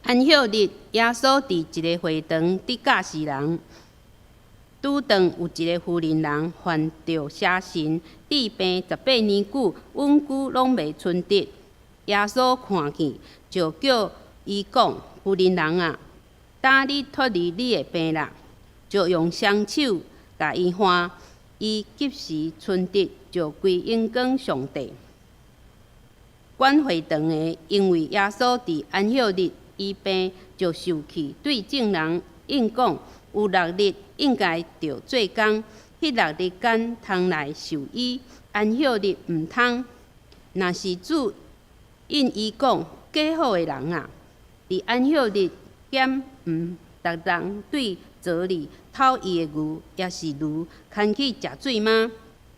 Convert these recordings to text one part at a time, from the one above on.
安息日，耶穌佇一個會堂佇教示人，拄當有一個婦人人犯著邪神，治病18年久，穩久攏袂伸得。耶穌看見，就叫伊講：婦人人啊，今你脫離你的病啦。就用雙手共伊按，伊及時伸得，就歸榮光上帝。管會堂的因為耶穌佇安息日醫病，就受氣，對眾人應講：有六日應該著做工，彼六日間通來受醫，安息日毋通。若是主應伊講：假好的人啊，佇安息日敢毋逐人對槽裡討伊的牛，抑是驢，牽去食水嗎？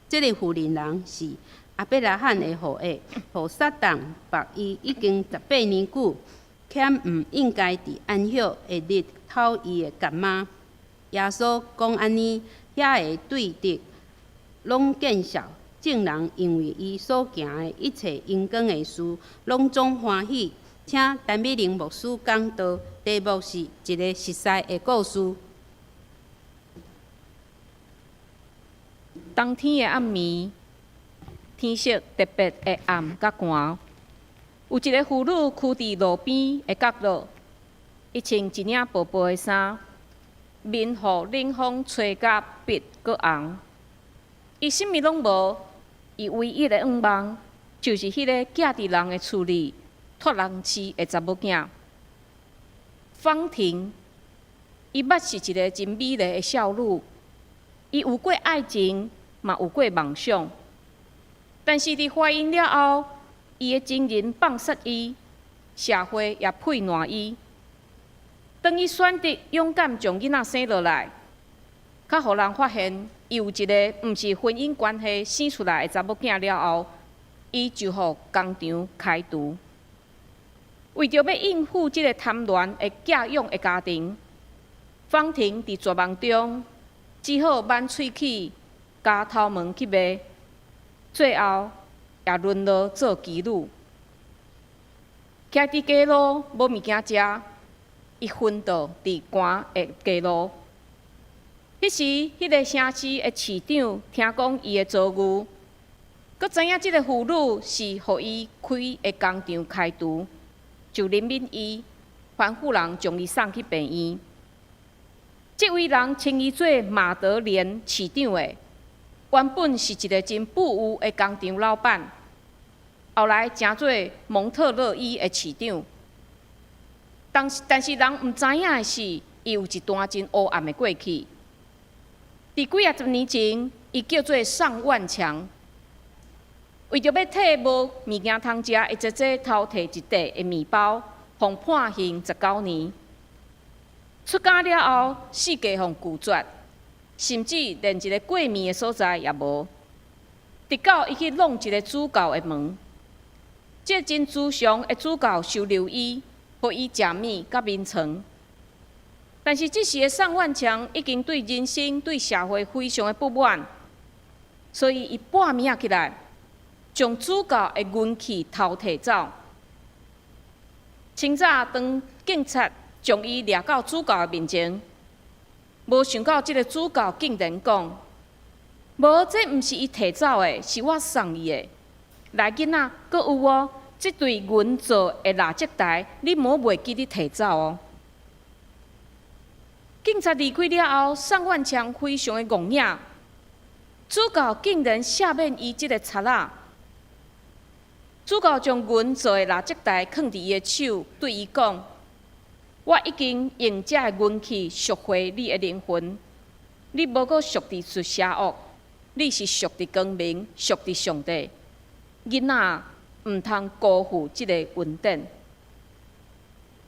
這個婦人人是亞伯拉罕的後裔，予撒旦縛伊已經十八年久，敢毋應該佇安息的日討伊的結嗎？耶穌講按呢，遐个對敵攏見笑，眾人因為伊所行的一切榮光的事，攏總歡喜。請陳美玲牧師講道，題目是一个實在的故事。冬天的暗暝，天色特別的暗佮寒。有一个婦女踞佇路邊的角落，伊穿一領薄薄的衫，面予冷風吹甲白閣紅。伊啥物攏無，伊唯一的願望就是彼个寄佇人的厝裡託人飼的查某囝。方婷，伊捌是一个真美麗的少女，伊有過愛情，嘛有過夢想。但是佇懷孕了後，伊的情人放殺伊，社會也背叛伊。當伊選擇勇敢將囡仔生落來，較予人發現伊有一个毋是婚姻關係生出來的查某囝了後，伊就予工廠開除。為著欲應付這个貪戀的寄養的家庭，方婷佇絕望中只好挽喙齒、咬頭毛去賣，最後也淪落做妓女。徛佇街路無物件食，伊昏倒佇寒的街路。彼時，彼个城市的市長聽講伊的遭遇，閣知影這个婦女是予伊開的工廠開除，就憐憫伊，吩咐人將伊送去病院。這位人稱伊做馬德蓮市長的，原本是一个真富有的工廠老闆，後來成做蒙特勒伊的市長。但是人毋知影的是，伊有一段真烏暗的過去。佇幾仔十年前，伊叫做宋萬強，為著欲替無物件通食的姐姐偷提一塊的麵包，予判刑19年。出監了後，四界予拒絕，甚至連一个過暝的所在也無。直到伊去挵一个主教的門，這真慈祥的主教收留伊，予伊食物佮眠床。但是這時的宋萬強已經對人生、對社會非常的不滿，所以伊半暝仔起來，將主教的銀器偷提走。清早當警察將伊掠到主教的面前，無想到這个主教竟然講：無，這毋是伊提走的，是我送伊的。來，囡仔，閣有哦，這對銀做的蠟燭台，你莫袂記得提走哦。警察離開了後，宋萬強非常的戇影，主教竟然赦免伊這个賊仔。主教將銀做的蠟燭台囥佇伊的手，對伊講：我已經用這个銀器贖回你的靈魂，你無閣屬佇邪惡，你是屬佇光明，屬佇上帝。囡仔毋通辜負這个恩典。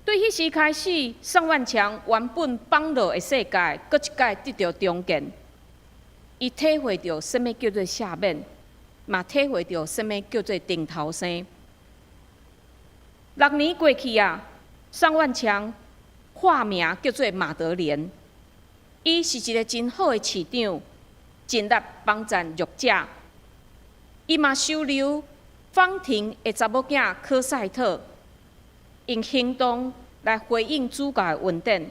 對彼時開始，宋萬強原本放落的世界，閣一擺得著重建。伊體會著啥物叫做赦免，嘛體會著啥物叫做重頭生。6年過去啊，宋萬強化名叫做馬德蓮，伊是一个真好的市長，盡力幫贊弱者。伊嘛收留方婷的查某囝科賽特，用行動來回應主教的恩典。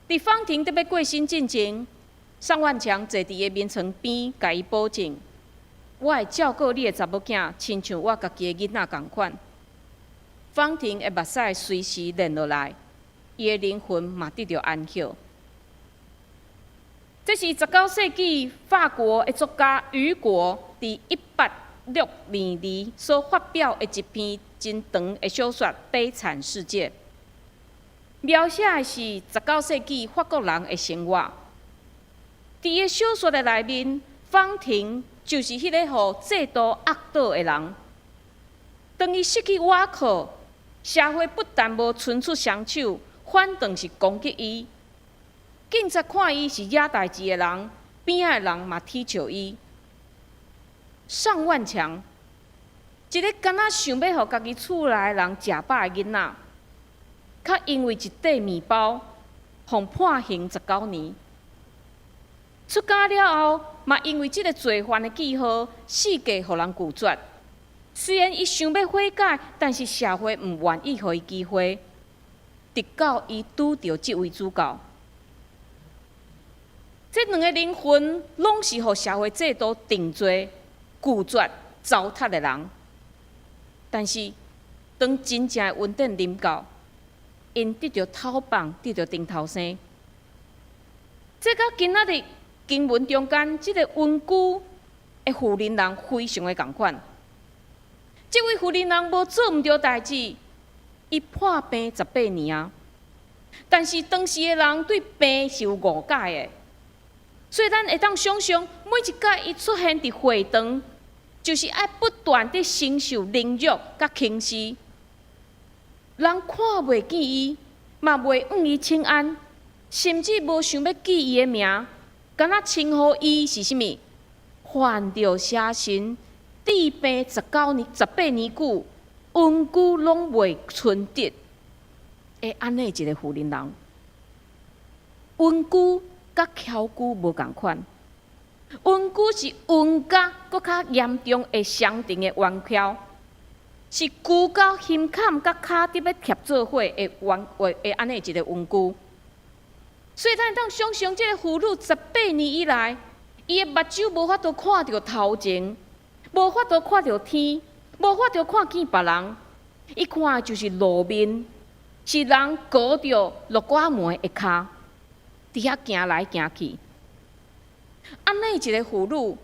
佇方婷欲過身進前，宋萬強坐佇伊眠床邊，共伊保證：我會照顧你的查某囝，親像我家己的囡仔仝款。方婷的目屎隨時連落來，伊的靈魂嘛得著安息。這是19世紀法國的作家雨果佇1862年所發表的一篇真長的小說《悲慘世界》，描寫的是19世紀法國人的生活。佇伊小說的內面，方婷就是彼個予制度壓倒的人。當伊失去倚靠，社會不但無伸出雙手，反倒是攻擊伊。警察看伊是惹代誌的人，邊仔的人嘛恥笑伊。宋萬強，一个敢若想欲予家己厝內的人食飽的囡仔，卻因為一塊麵包，予判刑19年。出監了後，嘛因為這个罪犯的記號，四界予人拒絕。雖然伊想欲悔改，但是社會毋願意予伊機會，直到伊拄著這位主教。這兩个靈魂，攏是予社會制度定罪、拒絕、糟蹋的人。但是，當真正的恩典臨到，𪜶得著透放，得著重頭生。這佮今仔日經文中間這个隱居的婦人人非常的仝款。這位婦人人無做毋著代誌，伊破病十八年啊。但是當時的人對病是有誤解的，所以咱會當想象，每一擺伊出現佇會堂，就是愛不斷的承受凌辱佮輕視。人看袂見伊，嘛袂向伊請安，甚至無想欲記伊的名，敢若稱呼伊是啥物？犯著邪神，治病19年、18年久，隱居攏袂伸直，會按呢一个婦人人，隱居佮蹺居無仝款，隱居是暈甲閣較嚴重的雙重的冤蹺，是龜到胸坎佮跤得欲貼做伙的冤的按呢一个隱居。所以咱會當想象，這个婦女十八年以來，伊的目睭無法度看著頭前，無法度看著天，無法度看見別人，伊看的就是路面，是人裹著木瓜糜的跤，佇遐行來行去。按呢一个婦女，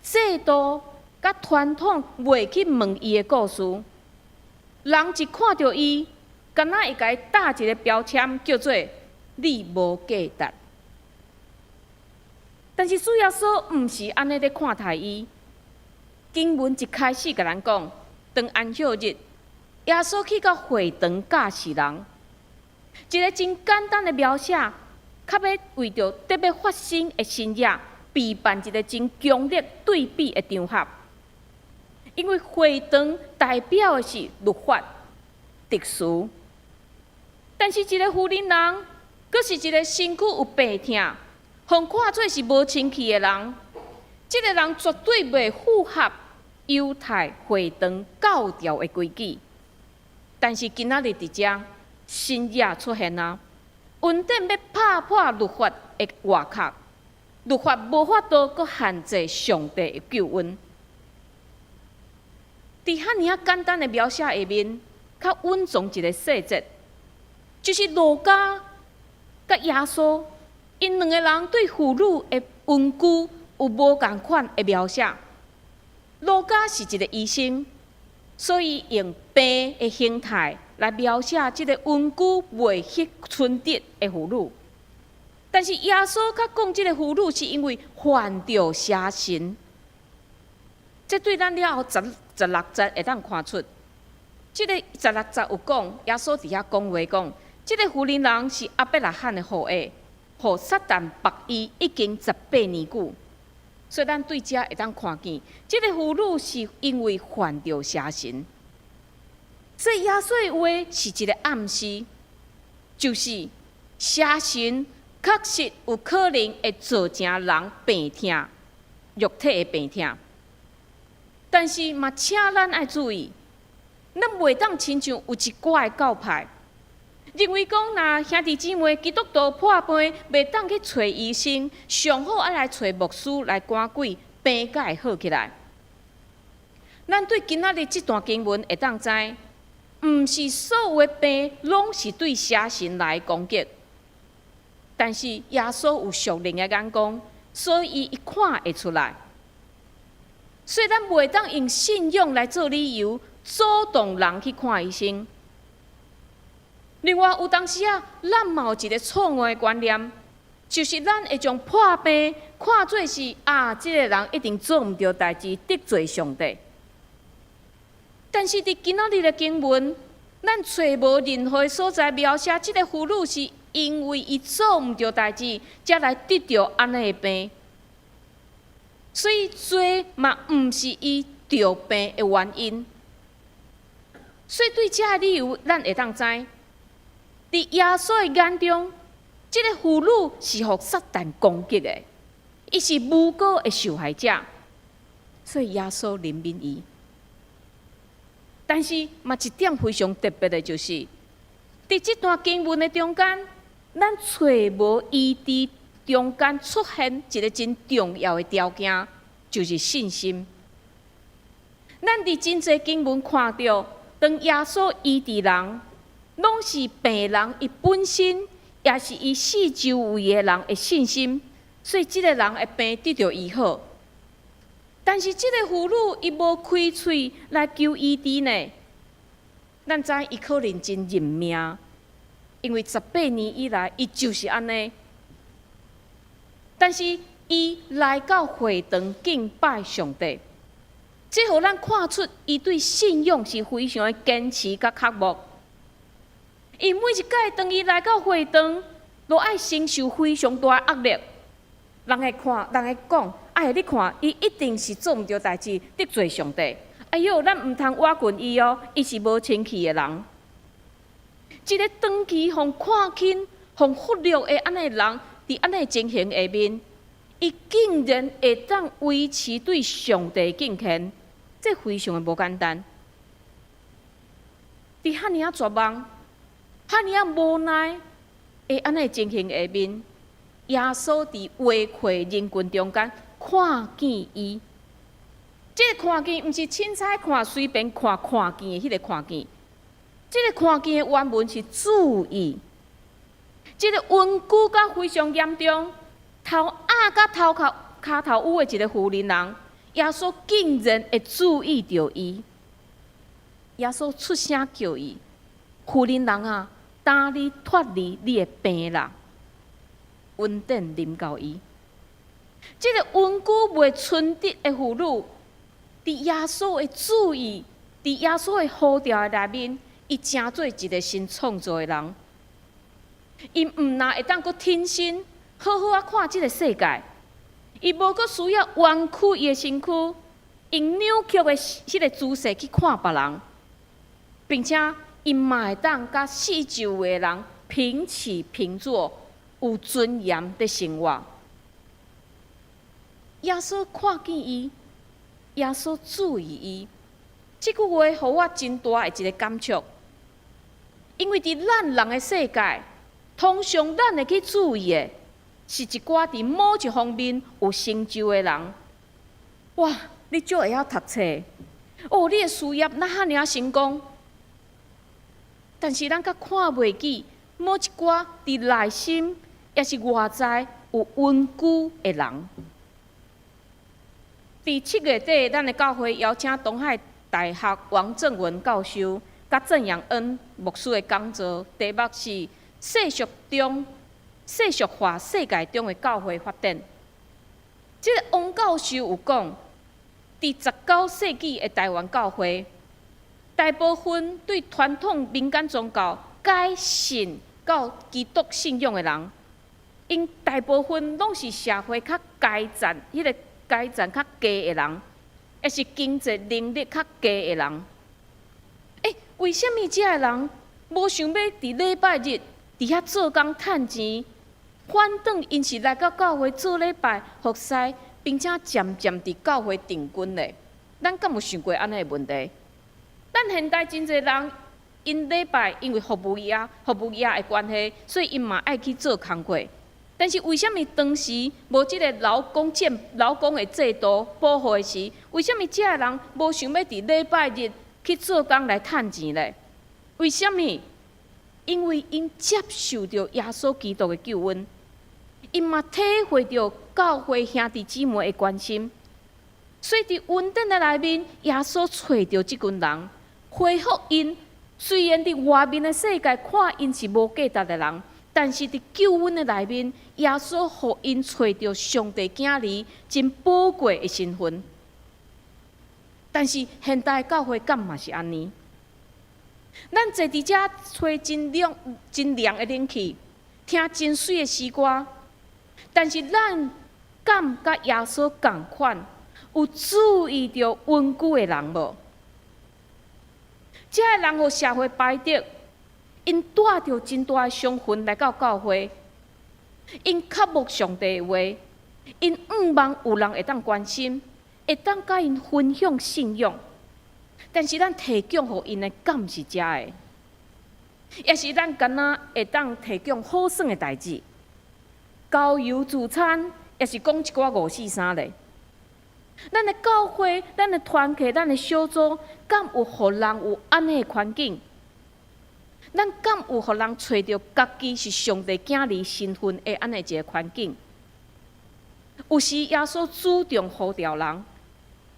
制度佮傳統袂去問伊的故事，人一看著伊，敢若會共伊貼一个標籤，叫做你無價值。但是主耶穌毋是按呢咧看待伊。經文一開始共咱講，當安息日，耶穌去到會堂教示人，一个真簡單的描寫，較欲為著得欲發生的神蹟，備辦一个真強烈對比的場合。因為會堂代表的是律法、秩序，但是一个婦人人，閣是一个身軀有病痛，予人看做是無清氣的人，這个人絕對袂符合猶太會堂教條的規矩。但是今仔日佇遮，神蹟出現啊！恩典欲拍破律法的外殼，律法無法度閣限制上帝的救恩。佇遐爾仔簡單的描寫下面，較隱藏一个細節，就是路加佮耶穌，𪜶兩个人對婦女的隱居有無仝款的描寫。路加是一个醫生，所以用病的形態來描寫這个隱居袂彼伸直的婦女。但是耶穌較講這个婦女是因為犯著邪神，這對咱了後16節會當看出，這个十六節有講，耶穌佇遐講話講，這个婦人人是亞伯拉罕的後裔，予撒旦縛伊已經十八年久。所以咱對遮會當看見，這个婦女是因為犯著邪神。所以耶穌的話是一个暗示，就是邪神確實有可能會造成人病痛，肉體的病痛。但是嘛，請咱愛注意，咱袂當親像有一寡的教派，認為講若兄弟姊妹基督徒破病，袂當去揣醫生，上好愛來揣牧師來趕鬼，病才會好起來。咱對今仔日這段經文會當知，毋是所有的病攏是對邪神來攻擊，但是耶穌有屬靈的眼光，所以伊看會出來。所以咱袂當用信仰來做理由，阻擋人去看醫生。另外，有當時啊，咱嘛有一個錯誤的觀念，就是咱會將破病看做是啊，這個人一定做毋著代誌，得罪上帝。但是佇今仔日的經文，咱揣無任何所在描寫這個婦女是因為伊做毋著代誌，才來得著按呢的病。所以罪嘛毋是伊著病的原因。所以對這个理由，咱會當知，佇耶穌的眼中，這個婦女是予撒旦攻擊的，伊是無辜的受害者，所以耶穌憐憫伊。但是嘛，一點非常特別的，就是佇這段經文的中間，咱揣無伊佇中間出現一個真重要的條件，就是信心。咱佇真濟經文看著，當耶穌醫治人，攏是病人伊本身，抑是伊四周圍的人的信心，所以這个人的病得著醫好。但是這个婦女伊無開喙來求醫治呢，咱知伊可能真認命，因為18年以來伊就是按呢。但是伊來到會堂敬拜上帝，這予咱看出伊對信仰是非常的堅持佮渴慕。伊每一擺當伊來到會堂，都愛承受非常大的壓力。人會看，人會講，哎，你看，伊一定是做毋著代誌，得罪上帝。哎喲，咱毋通倚近伊哦，伊是無清氣的人。一个長期予看輕、予忽略的按呢人，佇按呢情形下面，伊竟然會當維持對上帝敬虔，這非常的無簡單。佇遐爾仔絕望、遐爾仔無奈的按呢情形下面，耶穌佇圍困人群中間看見伊。這个看見毋是凊彩看、隨便看看見的彼个看見，這个看見的原文是注意。這个痈疽甲非常嚴重，頭壓甲頭殼跤頭趺的一個婦人人，耶穌竟然會注意著伊。耶穌出聲叫伊：婦人人啊，今你脫離你的病啦！恩典臨到伊。這个痈疽袂伸直的婦女，佇耶穌的注意，佇耶穌的呼召的內面，伊成做一个新創造的人。伊毋但會當閣挺身，好好仔看這个世界，伊無閣需要彎曲伊的身軀，用扭曲的彼个姿勢去看別人，並且伊嘛會當佮四周圍的人平起平坐，有尊嚴的生活。耶穌看見伊，耶穌注意伊，這句話予我真大的一个感觸，因為佇咱人的世界，通常咱會去注意的，是一寡佇某一方面有成就的人。哇，你足會曉讀冊，哦，你的事業哪遐爾成功？但是咱閣看袂起某一寡佇內心抑是外在有痈疽的人。佇7月底，咱的教會邀請東海大學王正文教授佮鄭養恩牧師的講座，題目是世俗中、世俗化世界中的教會發展。這个王教授有講，佇19世紀的台灣教會，大部分對傳統民間宗教改信到基督信仰的人，𪜶大部分攏是社會較階層，彼个階層較低的人，抑是經濟能力較低的人。欸，為啥物這个人無想欲佇禮拜日佇遐做工趁錢，反轉𪜶是來到教會做禮拜服侍，並且漸漸佇教會定根咧？咱敢有想過按呢的問題？咱咱現代真濟人，𪜶禮拜因為服務業的關係，所以𪜶嘛愛去做工課。但是為啥物當時無這个勞工的制度保護的時，為啥物這个人無想欲佇禮拜日去做工來趁錢咧？為啥物？因為𪜶接受著耶穌基督的救恩，𪜶嘛體會著教會兄弟姊妹的關心，所以佇恩典的內面，耶穌揣著這群人，恢復𪜶。雖然佇外面的世界看𪜶是無價值的人，但是佇救恩的內面，耶穌予𪜶揣著上帝囝兒真寶貴的身份。但是現代教會敢嘛是按呢？咱坐佇遮吹真涼、真涼的冷氣，聽真媠的詩歌，但是咱敢佮耶穌仝款，有注意著隱居的人無？這个人予社會排斥，𪜶帶著真大的傷痕來到教會，𪜶渴慕上帝的話，𪜶向望有人會當關心，會當佮𪜶分享信仰。但是咱提供予𪜶的敢是這个？抑是咱敢若會當提供好耍的代誌，郊遊聚餐，抑是講一寡五四三咧？咱的教會、咱的團契、咱的小組，敢有予人有按呢的環境？咱敢有予人揣著家己是上帝囝兒身份的按呢一个環境？有時耶穌主動呼召人，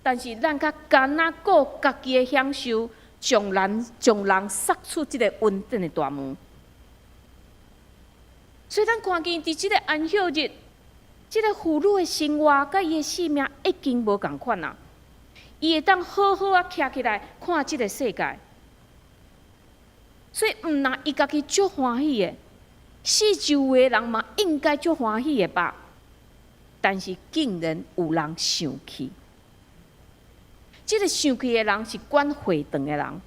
但是咱較干焦顧家己的享受，將人殺出這个恩典的大門。所以咱看見佇這个安息日，這个婦女的生活佮伊的性命已經無仝款啊！伊會當好好仔徛起來看這个世界，所以毋但伊家己足歡喜的，四周圍的人嘛應該足歡喜的吧？但是竟然有人生氣，這个生氣的人是管會堂的人，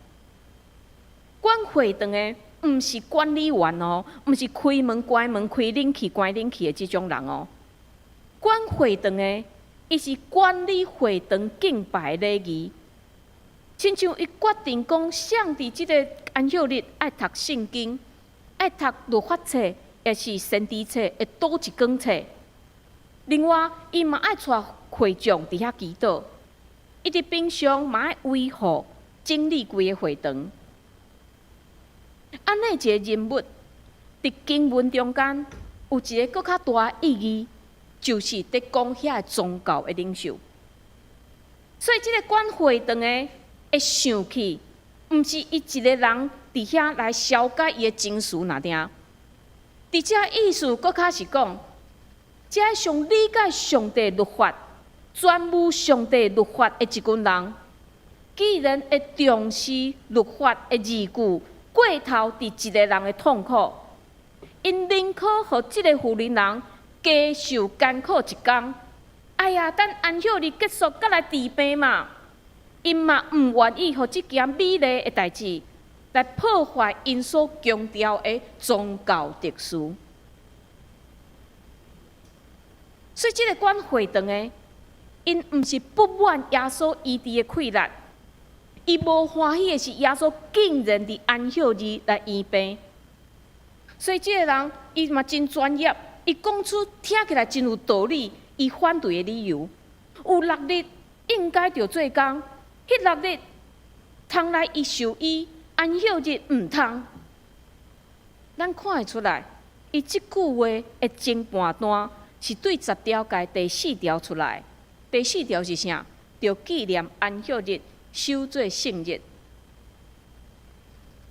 管會堂的毋是管理員哦，毋是開門關門、開冷氣關冷氣的這種人哦。管會堂的，伊是管理會堂敬拜禮儀。親像伊決定講，誰佇這个安息日愛讀聖經，愛讀律法冊，抑是先知冊，會佗一卷冊。另外，伊嘛愛帶會眾佇遐祈禱。伊佇平常嘛愛維護整理規个會堂。按呢一个人物，佇經文中間有一个閣較大的意義，就是佇講遐个宗教的領袖。所以，這个管會堂的會生氣，毋是伊一个人佇遐來消解伊的情緒爾爾。佇遮意思，閣較是講，這个上理解上帝律法、專務上帝律法的一群人，既然會重視律法的字句，過頭佇一个人的痛苦，𪜶寧可予這个婦人人加受艱苦一工。哎呀，等安息日結束，閣來治病嘛。𪜶嘛毋願意予這件美麗的代誌來破壞𪜶所強調的宗教秩序。所以，這个管會堂的，𪜶毋是不滿耶穌醫治的氣力，伊無歡喜的是耶穌竟然佇安息日來醫病。所以，這个人伊嘛真專業，伊講出聽起來真有道理，伊反對的理由。有六日應該著做工，彼六日通來伊受醫，安息日毋通。咱看會出來，伊這句話的前半段是對十條誡第四條出來。第四條是啥？著紀念安息日，守做聖日。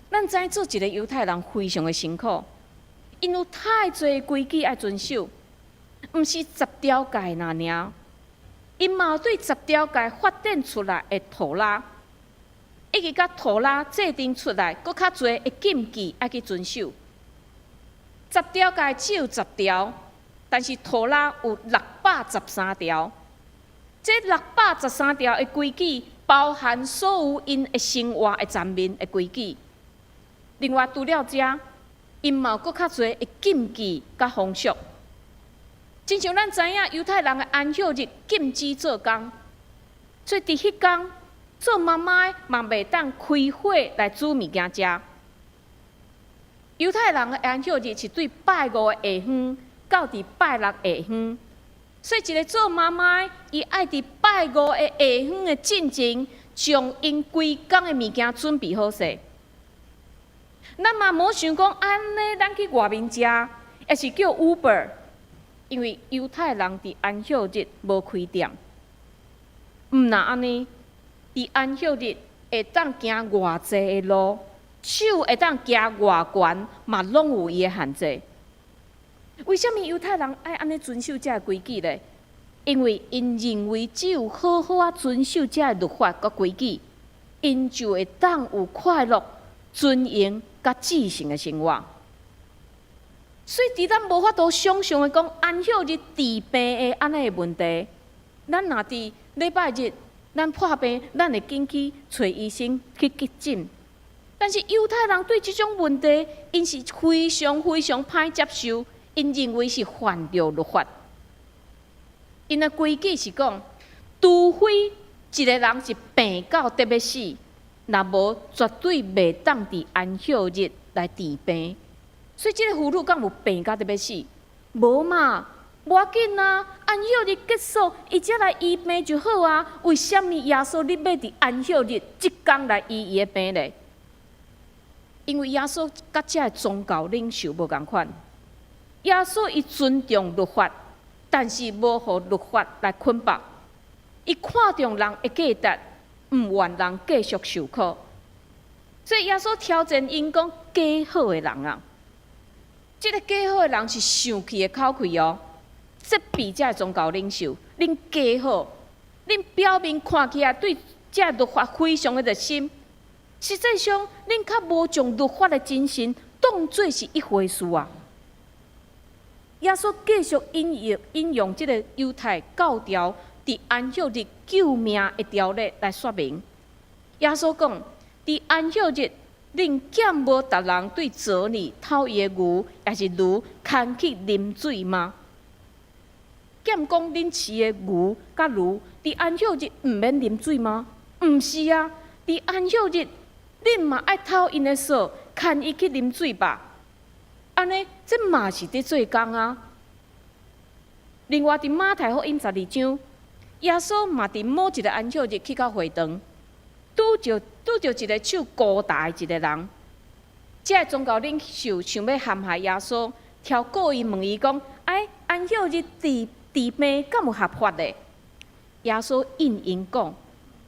咱知做一个猶太人非常的辛苦，𪜶有太濟規矩愛遵守，毋是十條誡爾爾。𪜶嘛有對十條誡發展出來的妥拉，以及佮妥拉制定出來，閣較濟的禁忌愛去遵守。十條誡只有十條，但是妥拉有613條。這六百十三條的規矩，包含所有𪜶的生活的層面的規矩。另外，除了這，𪜶嘛有閣較濟的禁忌佮風俗。親像咱知影，猶太人的安息日禁止做工，所以佇彼工，做媽媽的嘛袂當開火來煮物件食。猶太人的安息日是對拜五的下昏到佇拜六下昏，所以一个做媽媽的，伊愛佇拜五的下昏的進前，將𪜶規工的物件準備好勢。咱嘛無想講按呢，咱去外面食，抑是叫 Uber，因為猶太人佇安息日無開店。毋若按呢，佇安息日會當行偌濟的路，手會當舉偌懸，嘛攏有伊的限制。為啥物猶太人愛按呢遵守這个規矩咧？因為𪜶認為只有好好仔遵守這个律法佮規矩，𪜶就會當有快樂、尊榮佮至聖的生活。所以，佇咱無法度想象的講安息日治病的按呢的問題，咱若佇禮拜日，咱破病，咱會緊去揣醫生去急診。但是猶太人對這種問題，𪜶是非常非常歹接受，𪜶認為是犯著律法。𪜶的規矩是講，除非一个人是病到得欲死，若無絕對袂當佇安息日來治病。所以這个婦女敢有病到得欲死？無嘛，無要緊啊！安息日結束，伊才來醫病就好啊。為啥物耶穌你欲佇安息日這工來醫伊的病咧？因為耶穌佮這个宗教領袖無仝款。耶穌伊尊重律法，但是無予律法來捆綁。伊看重人的價值，毋願人繼續受苦。所以耶穌挑戰𪜶講假好的人啊！這个假好的人是生氣的口氣哦，責備這个宗教領袖，恁假好，恁表面看起來對這个律法非常的熱心，實際上恁較無將律法的精神當做是一回事啊！耶穌繼續引用這个猶太教條佇安息日救命的條例來說明。耶穌講，佇安息日，恁敢無逐人對塢裡討伊的牛，抑是驢牽去啉水嗎？敢講恁飼的牛佮驢，佇安息日毋免啉水嗎？毋是啊，佇安息日，恁嘛愛討𪜶的索，牽伊去啉水吧？按呢，這嘛是佇做工啊。另外，佇馬太福音12章，耶穌嘛佇某一个安息日去到會堂，拄著一个手孤焦的一个人。這个宗教領袖想欲陷害耶穌，挑故意問伊講：哎，安息日治病敢有合法的？耶穌應𪜶講：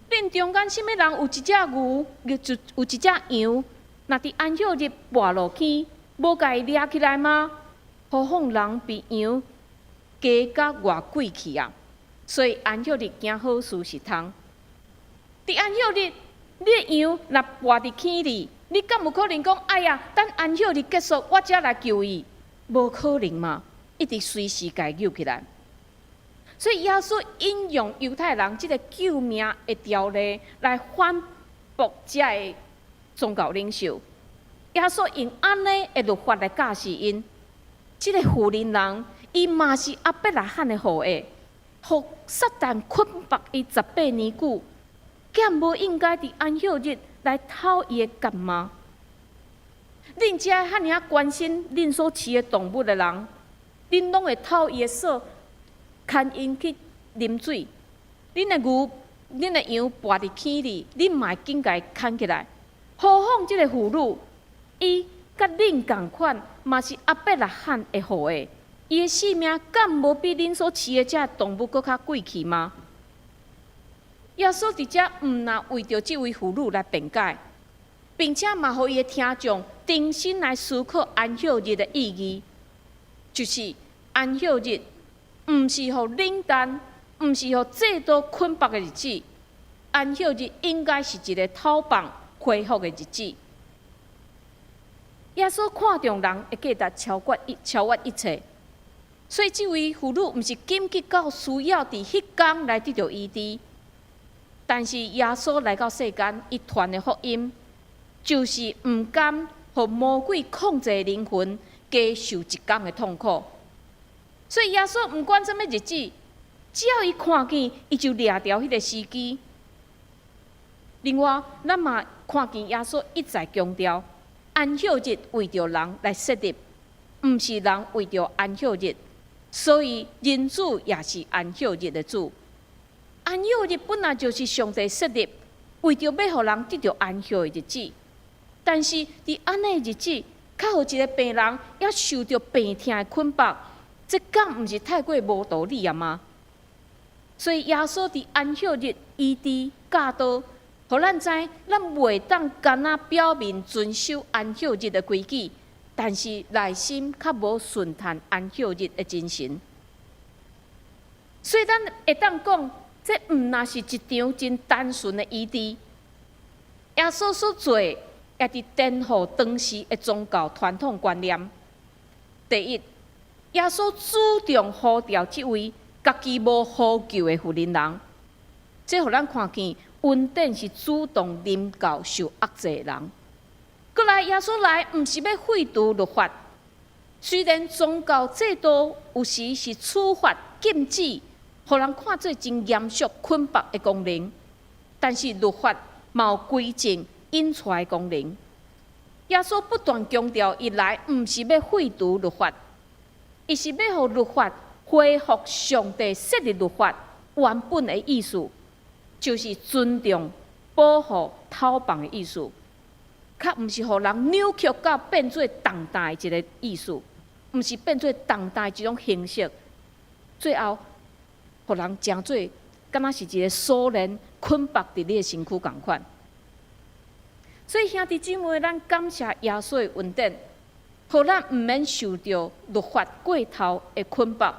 恁中間啥物人有一隻牛，就有一隻羊，若佇安息日跋落坑，無共伊掠起來嗎？何況人比羊低甲偌貴氣啊！所以安息日行好事是通。佇安息日，你的羊若跋佇坑裡，你敢有可能講：哎呀，等安息日結束，我才來救伊？無可能嘛！一定隨時共伊救起來。所以耶穌引用猶太人這个救命的條例來反駁這个宗教領袖。耶穌用按呢的律法來教示𪜶，這个婦人人，伊嘛是亞伯拉罕的後裔，予撒旦捆綁伊18年久，敢無應該佇安息日來討伊的角嗎？恁這遐爾仔關心恁所飼的動物的人，恁攏會討伊的索，牽𪜶去啉水。恁的牛、恁的羊跋佇坑裡，恁嘛會緊共伊牽起來。何況這个婦女，伊佮恁仝款，嘛是亞伯拉罕的後裔，伊的性命敢無比恁所飼的這動物閣較貴氣嗎？耶穌佇遮毋若為著這位婦女來辯解，並且嘛予伊的聽眾重新來思考安息日的意義，就是安息日毋是予冷淡，毋是予制度捆綁的日子，安息日應該是一个透放恢復的日子。耶穌看重人的價值超越一切，所以這位婦女毋是緊急到需要佇彼工來得著醫治，但是耶穌來到世間，伊傳的福音就是毋甘予魔鬼控制靈魂，加受一工的痛苦。所以耶穌毋管啥物日子，只要伊看見，伊就掠牢彼个時機。另外，咱嘛看見耶穌一再強調，安息日為著人來設立，毋是人為著安息日，所以人子也是安息日的主。安息日本來就是上帝設立，為著欲予人得著安息的日子。但是佇按呢日子，較予一個病人猶受著病痛的捆縛，這敢毋是太過無道理啊嗎？所以耶穌佇安息日醫治教導，予咱知，咱袂當干焦表面遵守安息日的規矩，但是內心較無順趁安息日的精神。所以咱會當講，這毋若是一場真單純的醫治。耶穌所做，也佇顛覆當時的宗教傳統觀念。第一，耶穌主動呼召這位家己無呼救的婦人人，這予咱看見恩典是主動臨到受壓制的人。閣來，耶穌來毋是欲廢除律法，雖然宗教制度有時是處罰禁止，予人看做真嚴肅捆縛的功能，但是律法嘛有規正引帶的功能。耶穌不斷強調，伊來毋是欲廢除律法，伊是欲予律法恢復上帝設立律法原本的意思，就是尊重、保護、討放的意思，較毋是予人扭曲到變做重擔的一個意思，毋是變做重擔的一種形式，最後予人成做敢若是一個鎖鏈捆縛佇你的身軀仝款。所以兄弟姊妹，咱感謝耶穌的恩典，予咱毋免受著律法過頭的捆縛。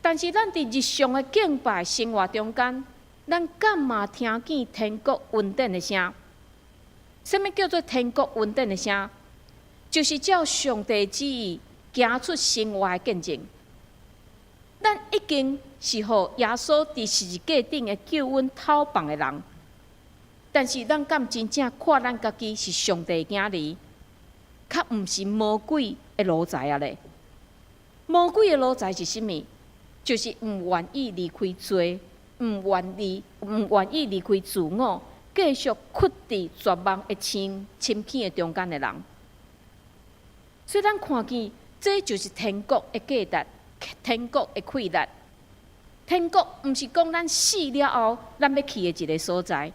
但是咱佇日常的敬拜生活中間，咱敢嘛聽見天國恩典的聲？啥物叫做天國恩典的聲？就是照上帝旨意行出生活的見證。咱已經是予耶穌佇十字架頂的救恩討放的人，但是咱敢真正看咱家己是上帝的囝兒，較毋是魔鬼的奴才啊咧？魔鬼的奴才是啥物？就是毋願意離開罪，毋願意離開自我，繼續屈佇絕望的深深坑的中間的人。所以咱看見，這就是天國的價值，天國的氣力。天國毋是講咱死了後，咱欲去的一個所在。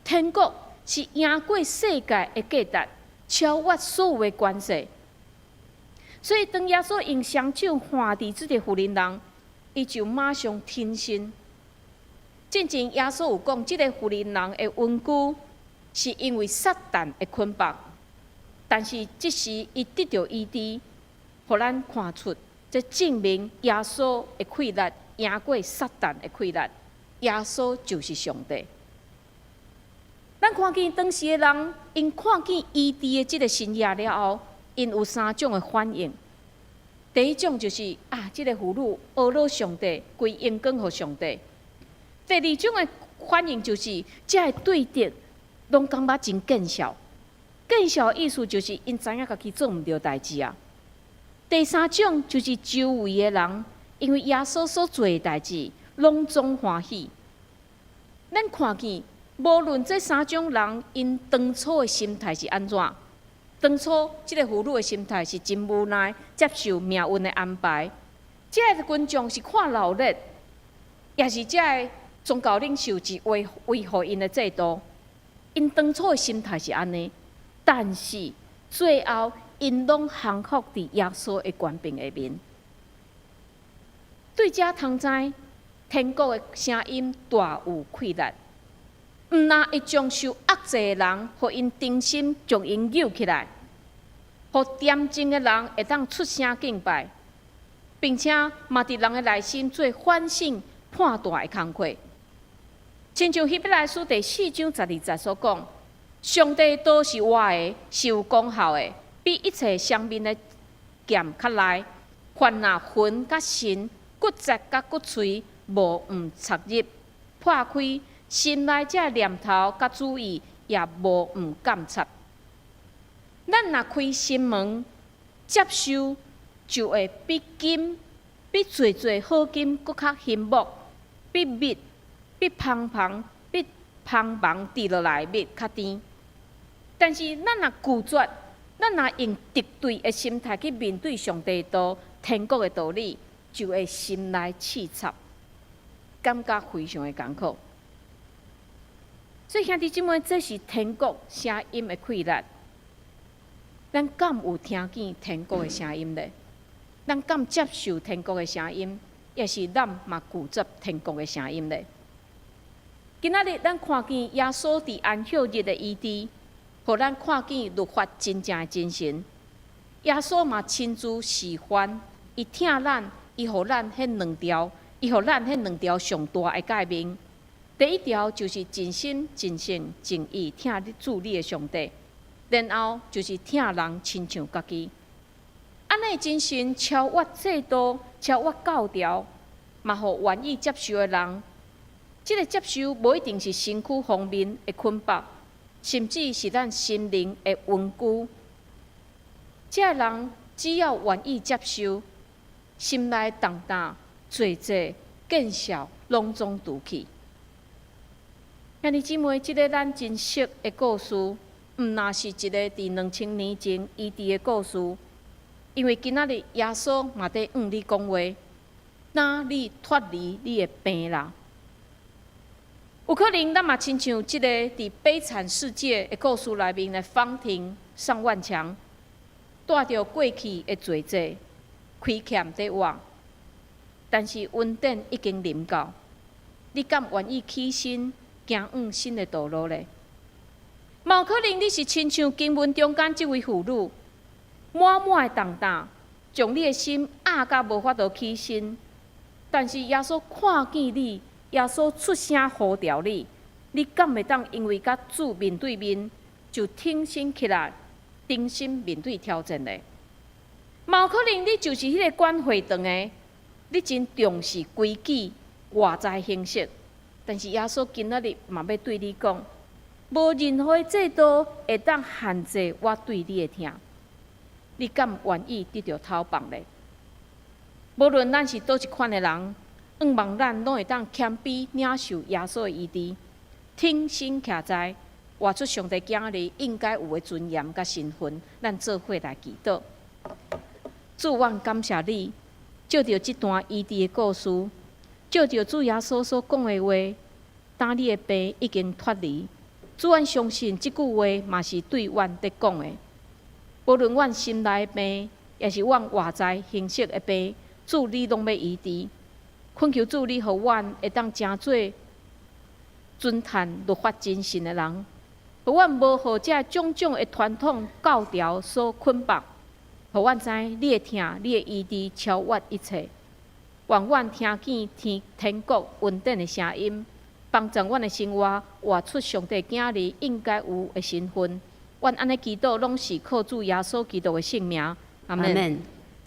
天國是贏過世界的價值，超越所有的關係。所以當耶穌用雙手按佇這个婦人人，伊就馬上挺身。進前耶穌有講，這个婦人人的冤屈是因為撒旦的捆綁，但是這時伊得著醫治，予咱看出，這證明耶穌的氣力贏過撒旦的氣力。耶穌就是上帝。咱看見當時的人，𪜶看見醫治的這个神跡了後，𪜶有三種的反應。第一種就是啊，這个婦女呵咾上帝，歸榮光予上帝。第二種的反應就是，這个對敵攏感覺真見笑。見笑的意思就是𪜶知影家己做毋著代誌啊。第三種就是周圍的人，因為耶穌所做的代誌，攏總歡喜。咱看見，無論這三種人，𪜶當初的心態是按怎？當初這个婦女的心態是真無奈，接受命運的安排。這个群眾是看鬧熱，也是這个宗教領袖是維護𪜶的制度。𪜶當初的心態是按呢，但是最後𪜶攏降服佇耶穌的權柄下面。對這通知，天國的聲音大有氣力，毋但會將受壓制的人，予𪜶重新將𪜶扭起來，予恬靜的人會當出聲敬拜，並且嘛佇人的內心做反省判斷的工課。親像希伯來書第4章12節所講，上帝的道是活的，是有功效的，比一切雙面的劍較利，凡若魂佮神、骨節佮骨髓，無毋插入、破開，心內這念頭佮主意也無毋鑒察。咱若開心門接受，就會比金、比濟濟好金閣較欣目，比蜜、比芳芳、比芳芒滴落來蜜較甜。但是咱若拒絕，咱若用敵對的心態去面對上帝的道、天國的道理，就會心內刺插，感覺非常的艱苦。所以兄弟姊妹，這是天國聲音的氣力。咱敢有聽見天國的聲音咧？咱敢接受天國的聲音，抑是咱嘛拒絕天國的聲音咧？今仔日咱看見耶穌佇安息日的醫治，予咱看見律法真正的精神。耶穌嘛親自示範，伊疼咱，伊予咱彼兩條，伊予咱彼兩條上大的誡命。第一條就是盡心、盡性、盡意疼主你的上帝，然後就是疼人親像家己。按呢精神超越制度，超越教條，嘛予願意接受的人，這个接受無一定是身軀方面的捆綁，甚至是咱心靈的穩固。這个人只要願意接受，心內重擔、罪責、見笑，攏總除去。兄弟姊妹，這个咱真熟的故事，毋若是一个佇2000年前醫治的故事，因為今仔日耶穌嘛佇向你講話，若你脫離你的病啦。有可能咱嘛親像這个佇悲慘世界的故事內面的方婷、尚萬強，帶著過去的罪責、虧欠佇活，但是恩典已經臨到，你敢願意起身行往新的道路咧？嘛有可能你是親像經文中間這位婦女，滿滿的重擔，將你的心壓甲無法度起身。但是耶穌看見你，耶穌出聲呼召你，你敢會當因為佮主面對面，就挺身起來，重新面對挑戰咧？嘛有可能你就是彼个管會堂的，你真重視規矩、外在形式。但是耶穌今仔日嘛欲對你講，無任何的制度會當限制我對你的疼。你敢願意得著透放咧？無論咱是佗一款的人，向望咱攏會當謙卑領受耶穌的醫治，挺身徛在，活出上帝囝兒應該有的尊嚴佮身份。咱做伙來祈禱。主，阮感謝你，藉著這段醫治的故事，藉著主耶穌所講的話，當你的病已經脫離。主，阮相信這句話嘛是對阮佇講的。無論阮心內的病，抑是阮外在形式的病，主你攏欲醫治。懇求主，你予阮會當成做遵趁律法精神的人，予阮無予這種種的傳統教條所捆綁，予阮知你的疼、你的醫治超越一切。願阮聽見天國恩典的聲音，幫助阮的生活活出上帝囝兒應該有的身份。阮按呢祈禱，攏是靠主耶穌基督的聖名。阿門。阿門。